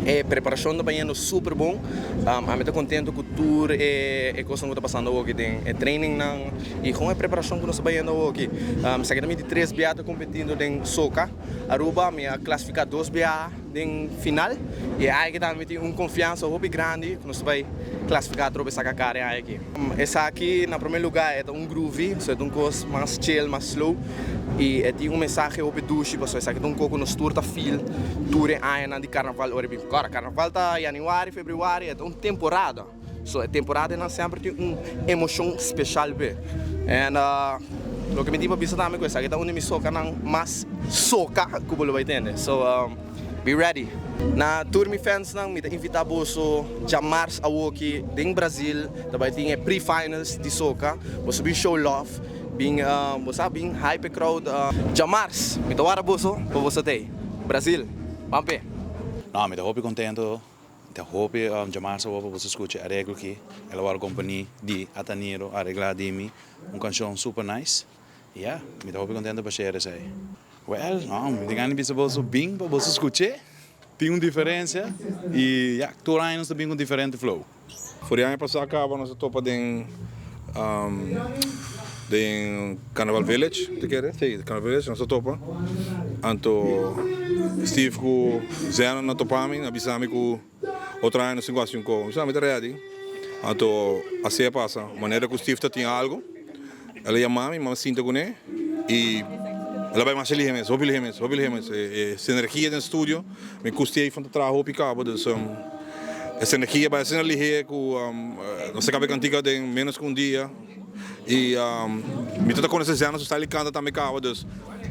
E preparacion ta bayendo super bon. Ami ta contento cu tur e cosnan cu ta pasando awoki den e trainingnan y con e preparacion cu nos ta bayendo awoki. Esaki ta mi di tres bia ta competindo den Soca Aruba. Mi a clasifica dos bia den final y e aña aki tambe mi tin un confiansa hopi grandi cu nos ta bay clasifica atrobe saca cara e aña aki. Esaki na prome lugar e ta un groovy, so e ta un cos mas chill, mas slow y e tin un mensahe hopi dushi pasobra esaki ta un cos cu nos tur ta feel tur e añanan di carnaval ora e bin. Ora carnaval ta januari, februari, e ta un temporada, so e temporadanan semper tin un emocion special p'e. And loke mi tin pa bisa tambe cu esaki ta un di mi socanan mas soca cu bo lo bay tende, so. Be ready! Na tur mi fansnan mi ta invita boso djamars awoki den Brazil ta bai tin e pre-finals di soca. Boso bin show love, bin bo sa bin hype e crowd. Djamars mi ta wara boso pa boso ta ei. Brazil, ban p'e! No, mi ta hopi contento, mi ta hopi djamars awo pa boso scucha e areglo aki. El a wòrdu componi di Ataniro, aregla di mi, un cancion super nice. Ya, mi ta hopi contento pa share esei. Well, no, mi tin gana di bisa boso bin pa boso scuch'é. Tin un diferencia y ya, tur aña nos ta bin cu diferente flow. For di aña pasá kaba nos a topa den den Carnaval Village, ta kere? Sí, Carnaval Village nos a topa. Anto Steve ku Zenon a topa mi, a bisa mi ku otro aña nos tin ku hasi un ko. Mi bisa mi ta ready. Anto así a pasa. Manera ku Steve ta tin algu. El a yama mi, mi a sinta kuné i el a bai masha lihe mes, hopi lihe mes, hopi lihe mes. E energia den studio, mi ku Stefan ta traha hopi kaba, dus e energia bai asina lihe ku nos a kaba e kantika den menos ku un dia. I mi ta ta konosé Zeno su style di kanta tambe kaba, dus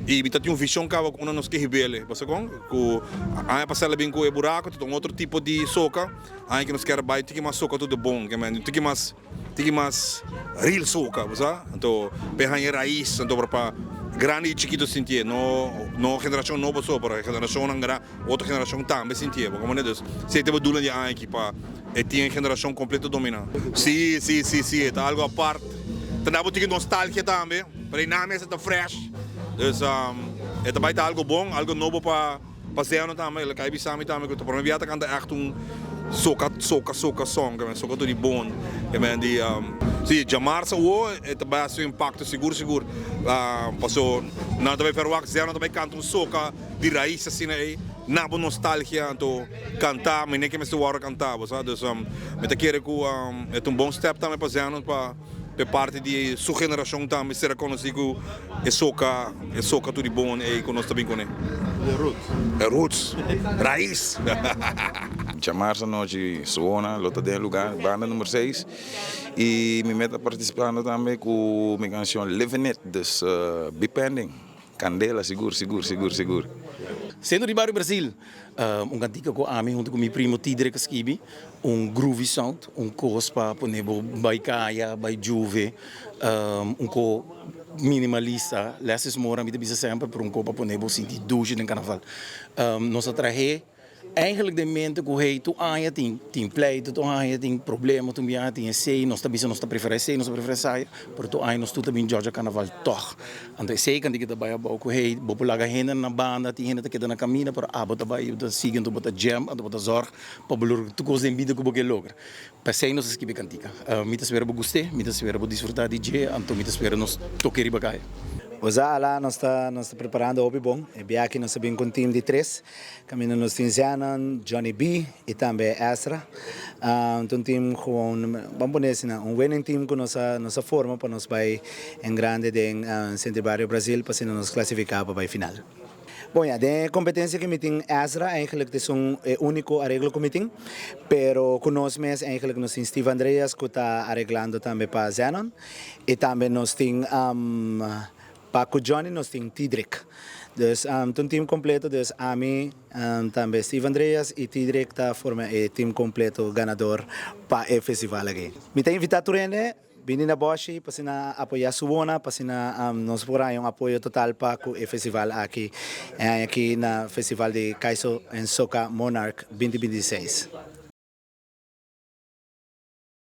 i mi ta tin un vishon kaba ku unda nos ke hib'el. Bo sa kon? Ku aña pasá el a bin ku e buraku, ta un otro tipo di soka, aña ke nos kier bai tiki mas soka tur di bon, tiki mas. Tiki mas real soca, bo sa? Anto p'e haña e rais, anto por pa grandi i chikito sintié, no no generacion nobo so, pero e generacionnan gra otro generacion tambe sintié, bo comprende? Dus esei ta e bedoeling di aña aki pa e tin e generacion completo domina. Si, si, si, si, e ta algo apart. Ta da bo tiki nostalgia tambe, pero einan mester ta fresh. Dus e ta bai ta algo bon, algo nobo pa. Pa Zeno tambe, el a kai bisa mi tambe ku ta prome bia ta kanta ègt un soka soka soka song, ke men soka tur di bon, ke men di si djamarsa awo e ta bai hasi un impakto sigur sigur, paso nan ta bai verwagt Zeno ta bai kanta un soka di rais asina ei na bo nostalgia anto kanta mene ke mester wòrdu kanta bo sa, dus mi ta kere ku e ta un bon step tambe pa Zeno pa. P'e parti di su generashon tambe sera konosí ku e soka, e soka tur di bon ei ku nos ta bin kuné. E roots. E roots. Rais. Djamars anochi Suona lo ta den e lugar, banda number seis y mi meta participando tambe cu mi cancion Livin It, dus be pending. Candela sigur sigur sigur sigur. Sendo di Bario Brasil, un cantica cu ami hunto cu mi primo Tidrick a skibi, un groovy sound, un cos pa pone bo bay caya, bay juve, un co minimalista, less is more ami ta bisa semper, pero un co pa pone bo sinti dushi den carnaval. Nos a trahe. Eigenlijk den mente ku hey tur aña tin tin pleito, tur aña tin problema, tur biaha tin esei, nos ta bisa nos ta prefera esei, nos ta prefera esaya, pero tur aña nos tur ta bin djòdjò karnaval tòg. Anto esei kanti ku ta bai abou ku hey bo por laga hende na banda, tin hende ta keda na kaminda, pero abo ta bai bo ta sigui anto bo ta jam, anto bo ta zòrg pa bo logra tur kos den bida ku bo ke logra. P'esei nos a skibi e kantika. Mi ta spera bo gust'é, mi ta spera bo disfrutá di dje, anto mi ta spera nos toke riba kaya. Oza ala nos ta nos ta preparando hopi bon. E biaha nos ta bin ku un team di tres. Caminda nos tin Zenon, Johnny B y tambe Ezra. Ta un team gewoon, ban pone asina, un winning team cu nos a nos a forma pa nos bay en grande den Centro Barrio Brasil pa asina nos clasifica pa bay final. Bon ya, den e competencia cu mi tin Ezra eigenlijk ta esun e unico areglo cu mi tin, pero cu nos mes eigenlijk nos tin Steve Andreas cu ta areglando tambe pa Zenon y tambe nos tin Pa cu Johnny nos tin Tidrick. Dus ta un team completo, dus ami, tambe Steve Andreas y Tidrick ta forma e team completo ganador pa e festival aki. Mi ta invita tur hende bini na Boshi pa asina apoya Suwona, pa asina nos por haña un apoyo total pa cu e festival aki e aña aki na Festival di Kaiso en Soca Monarch 2026.